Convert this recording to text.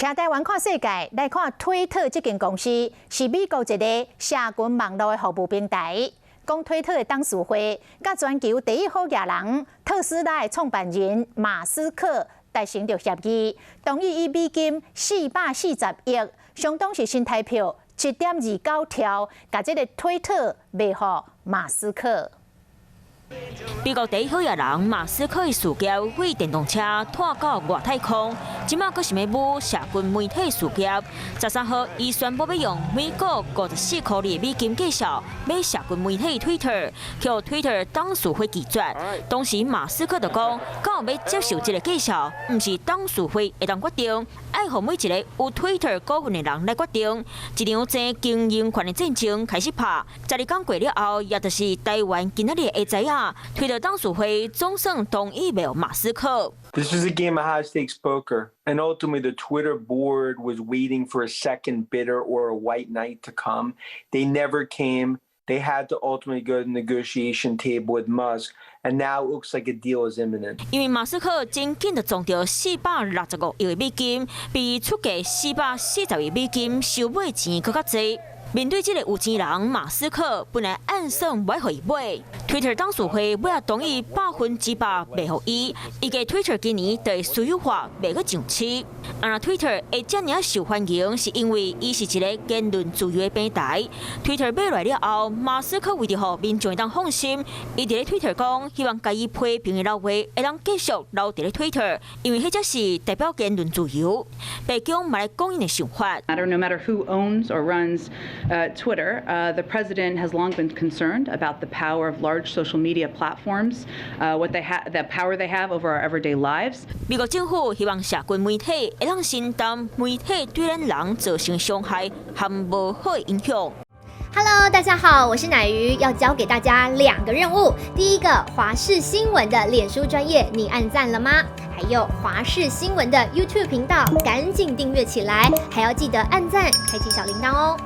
徛台灣看世界，來看推特這間公司是美國一个社群網路的服務平台。講推特的董事會，佮全球第一好額人特斯拉的創辦人馬斯克達成著協議，同意以美金440億，相當是新台票1.29兆，共這个推特賣予馬斯克。美國第一好額人馬斯克的事業為電動車拖到外太空，這馬閣想欲舞社群媒體事業。13號，伊宣布欲用每股54箍的美金價數買社群媒體 Twitter，予 Twitter 董事會拒絕。當時馬斯克就講，敢有欲接受這个價數，毋是董事會會當決定，愛予每一个有 Twitter 股份的人來決定。一場爭經營權的戰爭開始拍。12工過了後，也就是台灣今仔日下晝仔，推特董事會總算同意賣予馬斯克。 This is a game of high stakes poker, and ultimately the Twitter board was waiting for a second bidder or a white knight to come. They never came. They had to ultimately go to the negotiation table with Musk, and now it looks like a deal is imminent. 因為馬斯克真緊就賺著465億美金，比出價440億美金收買錢閣較濟。面對這个有錢人馬斯克，本來按算欲予伊買，Twitter 董事會尾仔同意100%賣予伊，預計 Twitter 今年就會私有化賣閣上市。啊，若 Twitter 會遮爾受歡迎，是因為伊是一个言論自由的平台。Twitter 買來了後，馬斯克為著予民眾會當放心，伊佇咧 Twitter 講，希望共伊批評的老話會當繼續留佇咧 Twitter，因為彼才是代表言論自由。白宮嘛來講𪜶的想法。 No matter who owns or runs Twitter, the president has long been concerned about the power of large social media platforms, the power they have over our everyday lives. 美國政府希望社群媒體會當承擔媒體對咱人造成傷害和無好的影響。 Hello，大家好，我是乃瑜，要交給大家兩個任務。第一個，華視新聞的臉書專頁，你按讚了嗎？還有華視新聞的 YouTube 頻道，趕緊訂閱起來，還要記得按讚，開啟小鈴鐺哦。